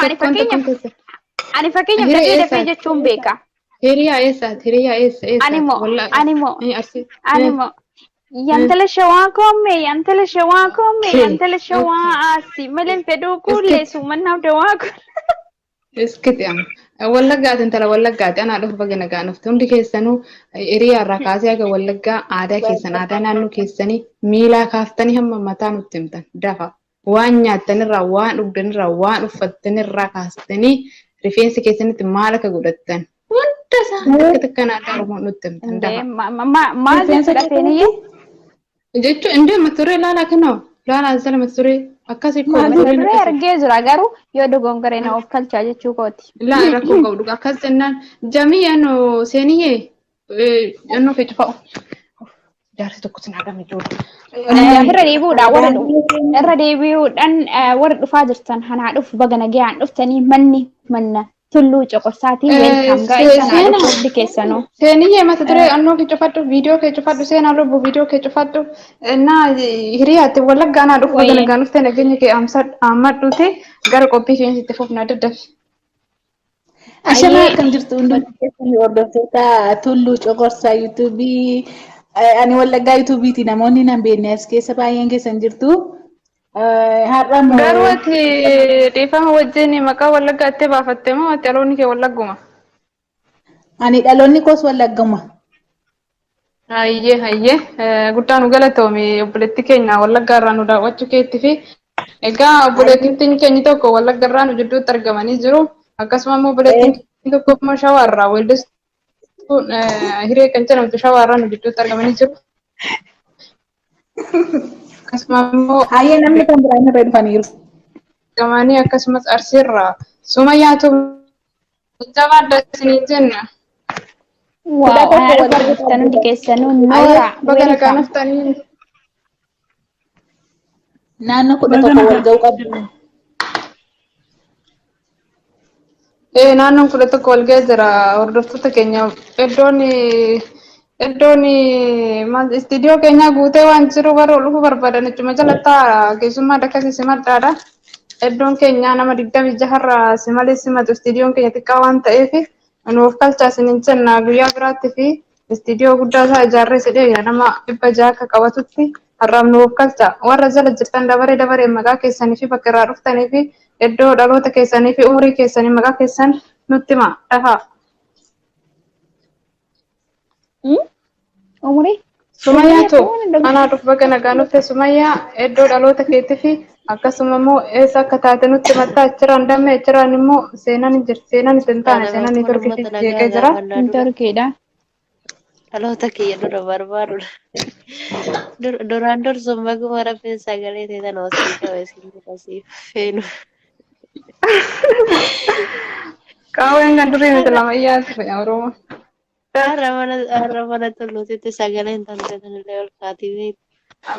Ani Tokkoon tokkoon fakkeenyaaf keessa. ani fakkeenyaaf Hiree dafee dafee eessaati? jechuun beeka. Hiriyaa eessaati? Hiriyaa eessa Ani eessaati? moo Wallaa ani moo arsii. ani moo yantala shawaa koomme yantala shawaa koomme Okay. yantala shawaa asi maleen fedhuu kuullee Iskit. suumannaaf dawaa kuullee. Iskiti amma. Wallaggaati intala wallaggaati. Anaa dhufu baga nagaan dhufte. Hundi keessanuu hiriyaa irraa kaasee haga wallaggaa aadaa keessan aadaa naannoo keessanii miilaa kaaftanii hamma mataa nutti himtan dafa. Waan nyaattanirraa, waan dhugdanirraa, waan uffattanirraa kaastanii rifeensa keessanitti maal akka godhattan hunda isaa takka takkaan aadaa Oromoo nutti himtan dafa. Maal Rifeensa jechuudha feeniyyee? Jechuun indee mata duree laalaa kenoo laalaa jala mata duree akkasii koo Mata mata dureen duree akkasii. argee jira garuu yoo dogongore na of kalchaa jechuu kooti. Laa rakkoo qabu dhugaa akkas jennaan jamii yaanoo seeniyyee yaanoo kee cufa'u. Jaarsi tokko sin argame jiru. Irra deebi'uudhaan warra irra deebi'uudhaan warra dhufaa jirtan hanaa dhufu baga nagayaan dhuftanii manni manna tulluu coqorsaatiin welcome guys hanaa Seenaa dhufu hundi keessanuu. seeniyyee mata duree annoo kee cufadhu viidiyoo kee cufadhu seenaa lubbu viidiyoo kee cufadhu naa hiriyaatti wallaggaa anaa dhufu baga Wayii. nagaan dhuftee nageenya kee ammadhuuti gara qophii keenya itti fufna daddafi. Ashamaa Ayyee akkam jirtu hundumti keessanii hordoftoota Tulluu Coqorsaa yuutuubii ani Wallaggaa yuutuubiiti namoonni nan beekne as keessa baay'een keessan jirtu. Har'a Garuu immoo ati dhiifama wajjin maqaa wallaggaa itti baafatte moo ati dhaloonni kee wallagguma? Ani dhaloonni koos Wallagguma. Hayyee hayyee guddaa nu galatoomi obboleetti keenya wallaggaa irraa nu daawwachuu keetti fi egaa obboleettiin keenya tokko wallagga irraa nu jidduutti argamanii jiru. Akkasuma immoo obboleettiin keenya tokko immoo shawaa irraa weellistuun hiree kan jedhamtu shawaa irraa nu jidduutti argamanii jiru. Akkasuma immoo Hayyee namni kan biraan irra dhufaniiru. argamanii akkasumas arsii irraa sumayyaatu jabaadha isiniin jenna. Kudha Waaw tokko anaa dhufu wal warra dhuftan hundi keessanuu Ayyee noora baga nagaan welcome. dhuftanii. Naannoo kudha Baga tokko wal nagaan ga'uu qabdu. Naannoon 11 wal ga'ee jira. Hordoftoota keenya iddoon iddoon maal istiidiyoo keenyaa guutee waan jiru warra ol dhufuu barbaadan achuma jala ta'a keessummaa akkasii simadhaadha. Iddoon keenya nama 26rraa si malee simatu istiidiyoon keenya xiqqaa waan ta'eef nuuf kalchaa isiniin jenna guyyaa biraatti fi istiidiyoo guddaa isaa ijaarree sidhee nama 600 akka qabatutti har'aaf nuuf kalcha. Warra jala jirtan dabaree dabaree maqaa keessanii fi bakka irraa dhuftanii fi iddoo dhaloota keessanii fi umurii keessanii maqaa keessan nutti himaa dhafaa. Umurii? Sumayyaa Umurii tu akkuma hin anaa dhufu baga nagaan dhufte Sumayyaa iddoo dhaloota keetii fi akkasuma immoo eessa akka taate nutti himatta achirraan dammee achirraan immoo seenaan hin jirti seenaan itti hin taane Ana seenaan bakka neetworkii uummata fi nagaa jeeqee jira. gaafannaa dura Turkiidha. dhaloota kiyya dura barbaadudha. Duraan dursuun baguma rabbiin sagalee teetan osii qabe isin jedha siif feenu. Qaawween kan durii miti lama iyyaatu fe'a Oromoo. Har'a mana tulluutitti sagaleen tante tanillee ol kaatii beekti.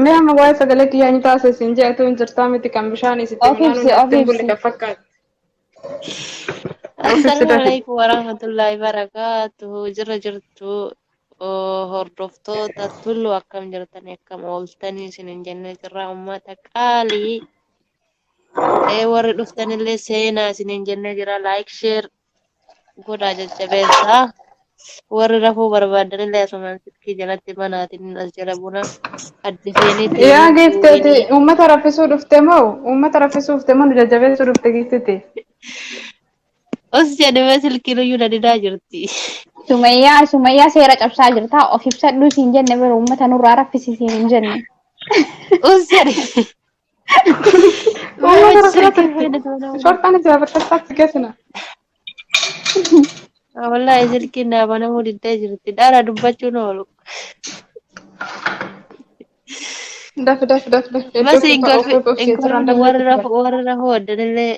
Mee amma waa'ee sagalee kiyyaa ni taasise siin jedhatu hin jirtaa miti kan bishaan isitti Of minaan ibsi of nyaattee hin bulle ibsi. kan fakkaatu. Of ibsi Assalaamu dafi. alaikum warahmatullahi wabarakatuh. Jira jirtu hordoftoota tulluu akkam jirtanii akkam ooltanii isinin jennee jirra uummata qaalii. Warri dhuftanillee seenaa isinin jennee jira like share godhaa jajjabeessaa. Warri rafuu barbaadanillee asumaan silkii jalatti banaatiin as jala buna addi feeniitiin Yaa giifteeti bu'inii. uummata raffisuu dhufte moo uummata raffisuu dhufte moo nu jajjabeessuu dhufte giiftiti? Os jedhame silkiin iyyuu na didaa jirti. Sumayyaa Sumayyaa seera cabsaa jirta of ibsadhu siin jenne bira uummata nurraa raffisi siin hin jenne. Os jedhe. Uummata Mee raffisaa silkiin turte. fayyadamuu. Shorxaan itti baafadhaatti geessina. Wallahi silkiin naa banamuu diddee jirti. Dhaara dubbachuun oolu. Dafi dafi dafi dafi iddoo Bas kee hin of kolfi of hin jiraan kolfin dafi warri dafi rafu warri rafu hoddanillee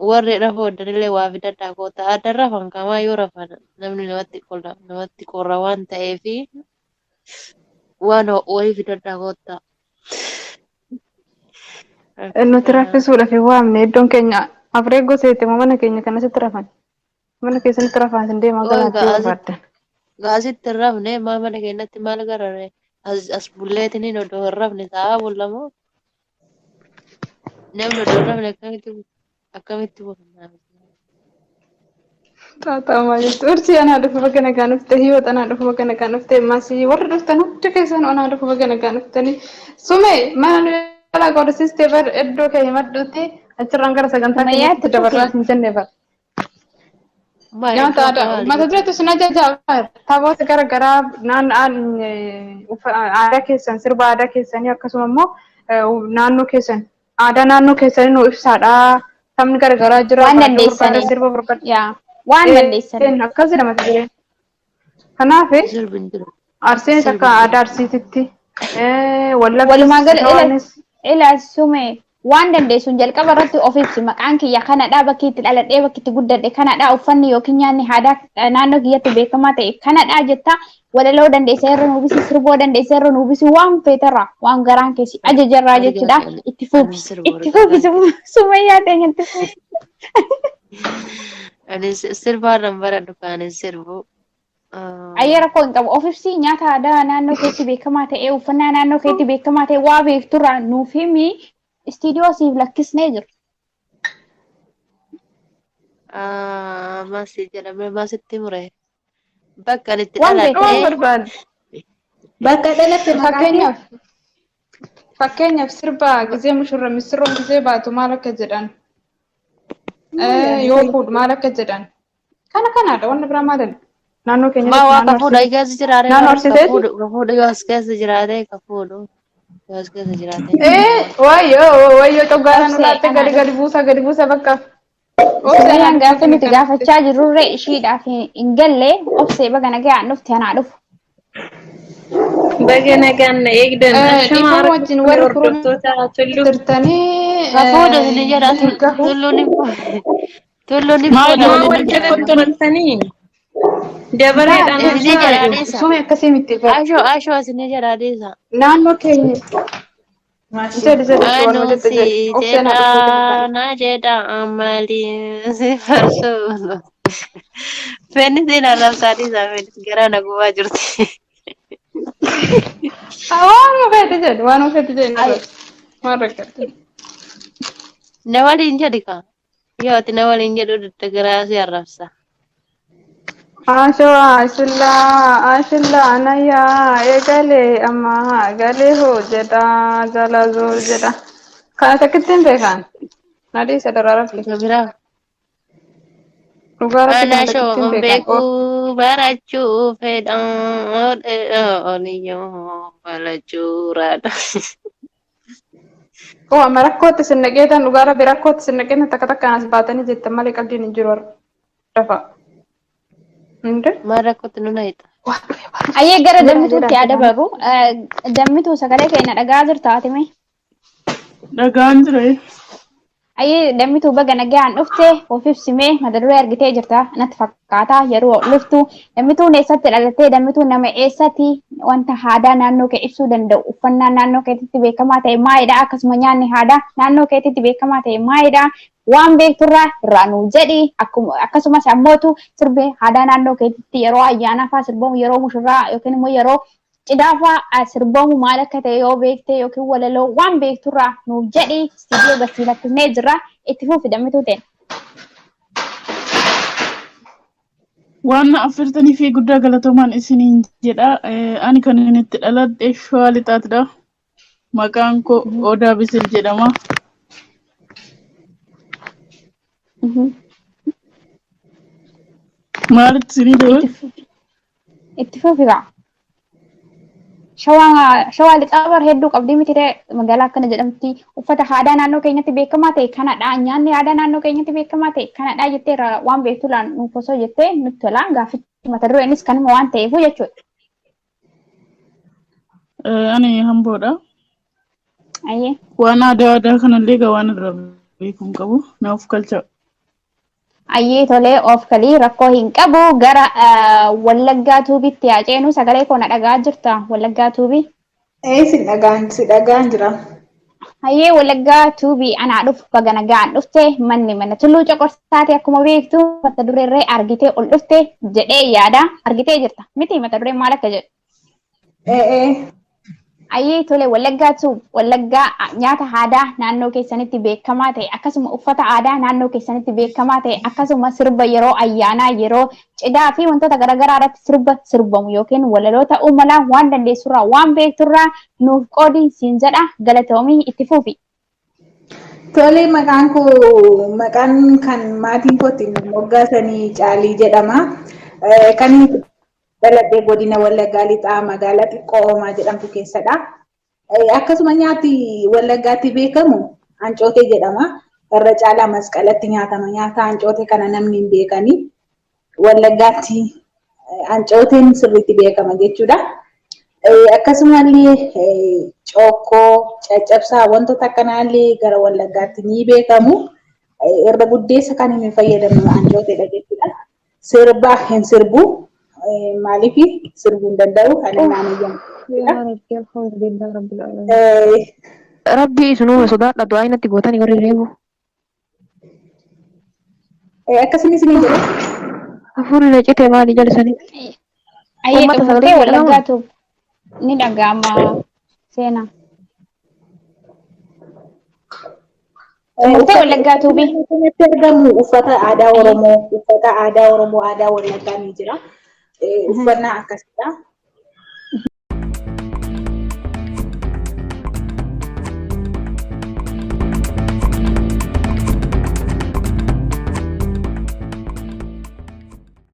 warri rafu hoddanillee waa fidadhaa koota adda rafan kamaa yoo rafan namni namatti qola namatti qorra waan ta'eefi waan ho'u wayii fidadhaa koota. Nuti raffisuudhaaf hin waamne iddoon keenya afree goseeti moo mana keenya kan asitti rafan mana keessanitti rafaa isin deemaa Ooy galaatti yoo gaasitti barbaaddan. gaasitti hin rafne maa mana keenyatti maal garare as as bulleetiniin odoo hin rafne taa'aa bulla moo namni odoo hin rafne akkamitti Akkamitti boqonnaa? Taatamaa jirtu. Ursi anaa dhufu baga nagaan dhufte. Hiyoot anaa dhufu baga nagaan dhufte. Masii warri dhuftan hundi keessan anaa dhufu baga nagaan dhuftanii. Sume mana nu jalaa godhasiistee bar iddoo kee himadhuutti achirraan gara sagantaa Sumayyaa keenyatti itti dabarraa fufi. hin jenne bar. Maa Nyaata iddoo aadaa maali? mata dureetu sin ajajaa taphoota gara garaa aadaa keessan, sirba aadaa keessanii, akkasuma immoo naannoo keessan, aadaa naannoo keessanii nu ibsaadha. Taphni gara garaa jira. Waan Farda barbaada, dandeessanii. sirba barbaada. Yaa waan dandeessanii. Akkas jedha mata dureen. Kanaaf Sirbi hin jiru. Arsiinis Sirbi akka hin jiru. aadaa Arsiititti, Wallaggas, Walumaa gala ila Shawaanis. ila sume waan dandeessuun jalqaba irratti of ibsi. Maqaan kiyya kanadha, bakki itti dhaladhee, bakki itti guddadhe kanadha, uffanni yookiin nyaanni aadaa naannoo kiyyatti beekamaa ta'e kanadha jetta. Walaloo dandeessa irra nuubisi, sirboo dandeessa irra nuubisi, waan feetarraa waan garaan keessi ajajarraa Argaa jechuudha. ani Itti ani fufi, sirba itti argaa fufi, Sumayyaa teenya itti fufi. Ani sirbaan baradhu kan ani sirbu. Ayyee, rakkoo hin qabu. Of ibsi, nyaata aadaa naannoo keetti beekamaa ta'e, uffannaa naannoo keetti beekamaa ta'e, waa beekturraa nuuf himi. Istiidiyoo siif lakkisnee jiru. Masi jedhamee masitti mure. Bakka ani itti Waan Waan dhaladhee barbaade. Bakka dhalatte maqaa kee? Fakkeenyaaf sirba gizee mushurra misirroon gizee baatu maal akka jedhan, yoo fuudhu maal akka jedhan, kana kanaadha. Wanni biraa maalidha? Naannoo Maa keenyatti waa naannoo ka fuudhu Arsii keessa jiraate naannoo ka Arsii ta'eeti. fuudhu ka fuudhu yoo as keessa jiraate ka fuudhu yoo as keessa jiraate. Wayyoo wayyoo, coggaarraa nu Obsee laatte anaa gadi dhufu. gadi buusa, gadi buusa bakka. Obsee anaa Sumayyaan dhufu gaaffii nuti baga nagaan dhufte. gaafachaa jirrurree ishiidhaaf hin galle. Obsee baga nagaan dhufte, anaa dhufu. Baga nagaan na eegdan. Ashama Dhiifama harka wajjin fuune warri kuruun hordoftoota Tulluu. turtanii Ka fuudhu isin jedha gahu. Tulluun hin tulluun hin Maal fuudha Maa ijoolleen wal jala dhaggeeffattani? dubbattanii dabareedhaan Isin haasa'aa jedha jiru. dhiisa. Sume akkasii miti bara. Ashoo ashoo isin jedha dhiisa. Naannoo keenya jedhi jedhi Anu walumaa jette si jedhi. Obsee anaa jedha dhufu baga nagaan. na jedha amali si farsoo. Fenni siin arrabsaa dhiisa, fennis garaa na gubaa jirti. Waan feete jedhi, waan feete jedhi, narratti waan rakkatte. Na waliin jedhi kaa. Yoo ati na waliin jedhu didda garaa si arrabsa. Ashoo ashillaa ashillaa anayyaa eegalee amma galee hoo jedha jala zoor jedha. Kana takkittiin beekan. Nadii isa daraa rabbi. Isa biraa. Dhugaa rabbi kana Ana takkittiin shoo beekan. beeku barachuu fedha oliyyoo balachuuraadha. Oo, amma rakkootti isin naqeetan, dhugaa rabbi rakkootti isin naqeetan, takka takkaan as baatanii jettan malee qalbiin hin jiru har'a. Dafa. Hinde? Maal rakkootti nu naqxa? Waan dhufe waan dhufe. Ayyee, gara Jira dammituutti jira haa dabarru. Dammituu, sagalee keenya dhagaa jirta atime? Dhagaan jira. Ayyee dammituu, baga nagaan dhufte. Of ibsimee, mata duree argitee jirta natti fakkaata yeroo dhuftu. Dammituun eessatti dhalattee? Dammituun nama eessatti? Wanta aadaa naannoo kee ibsuu danda'u, uffannaa naannoo keetitti beekamaa ta'e maalidha? Akkasuma nyaanni aadaa naannoo keetitti beekamaa ta'e maalidha? Waan beekturraa irraa nuu jedhi. Akkasumas ammootu sirbi aadaa naannoo keetitti yeroo ayyaanaa fa'aa sirbamu, yeroo mushurraa yookiin immoo yeroo cidhaa fa'aa sirbamu maal akka ta'e yoo beekte, yookiin walaloo waan beekturraa nuuf jedhi. Istiidiyoo gasii lakkisnee jirra. Itti fufi dammituu ta'e. Waan na affeertanii fi guddaa galatoomaan isiniin jedha. Ani kan inni itti dhaladhe Shawaa Lixaatidha. Maqaan koo Odaa Bisil jedhama. Maalitti isinii dabal? Itti fufi gaa. Shawaa Lixaa bar hedduu qabdii miti ree? Magaalaa akkana jedhamti, uffata aadaa naannoo keenyatti beekamaa ta'e kanadha, nyaanni aadaa naannoo keenyatti beekamaa ta'e kanadha jettee irraa waan beektu laan nuuf osoo jettee nutti tola. Gaaffichi mata dureenis kanuma waan ta'eefu jechuudha. Ani Hamboodha. Ayyee. Waan aadaa aadaa kanallee egaa waan irraa beeku hin qabu. Naaf galcha. Ayyee, tolee, of kalii, rakkoo hin qabu. Gara Wallaggaa Tuubitti haa ceenu. Sagalee koo na dhagaa jirta, Wallaggaa Tuubii? Ee, si dhagaan, si dhagaan jira. Hayyee Wallaggaa Tuubii, anaa dhufu, baga nagaan dhufte. Manni mana Tulluu Coqorsaati akkuma beektu. Mata dureerree argitee ol dhufte jedhee yaada. Argitee jirta miti mata dureen maal akka jedhu? Ee. Ayyee tole Wallaggaatu Wallaggaa nyaata aadaa naannoo keessanitti beekamaa ta'e, akkasuma uffata aadaa naannoo keessanitti beekamaa ta'e, akkasuma sirba yeroo ayyaanaa, yeroo cidhaa fi wantoota garaagaraa irratti sirba sirbamu yookiin walaloo ta'uu mala, waan dandeessurraa waan beekturraa nuuf qoodi siin jedha. Galatoomii, itti fufi. Tole, maqaan koo, maqaan kan maatiin koo ittiin moggaasanii Caalii jedhama. Kan inni dhaladhee godina Wallaggaa Lixaa magaalaa xiqqoo Oomaa jedhamtu keessadha. Akkasuma nyaati Wallaggaatti beekamu ancootee jedhama. Irra caalaa masqalatti nyaatama. Nyaata ancootee kana namni hin beekani. Wallaggaatti ancooteen sirriitti beekama jechuudha. Akkasumallee cookkoo, caccabsaa, wantoota akkanaallee gara Wallaggaatti ni beekamu. Irra guddeessa kan inni fayyadamnu ancooteedha jechuudha. Sirba hin sirbu. Maaliif sirbuu hin danda'u? Kan inni naan eeyyamu. Yaa Rabbi, alhamdulillah rabbil alamin. Rabbi isinuma sodaadha, du'aa inatti gootanii warri reebu. Akkasumas ni jedha. Hafuurri na cite, maali jallisanii? Ayyee Uummata xumurtee sagalee jedhama. Wallaggaatu ni dhaga'ama seenaa. Xumurtee Wallaggaa Tuubii. Kanatti argamu uffata aadaa Oromoo, uffata aadaa Oromoo, aadaa Wallaggaa ni jira. Uffannaa akkasidha.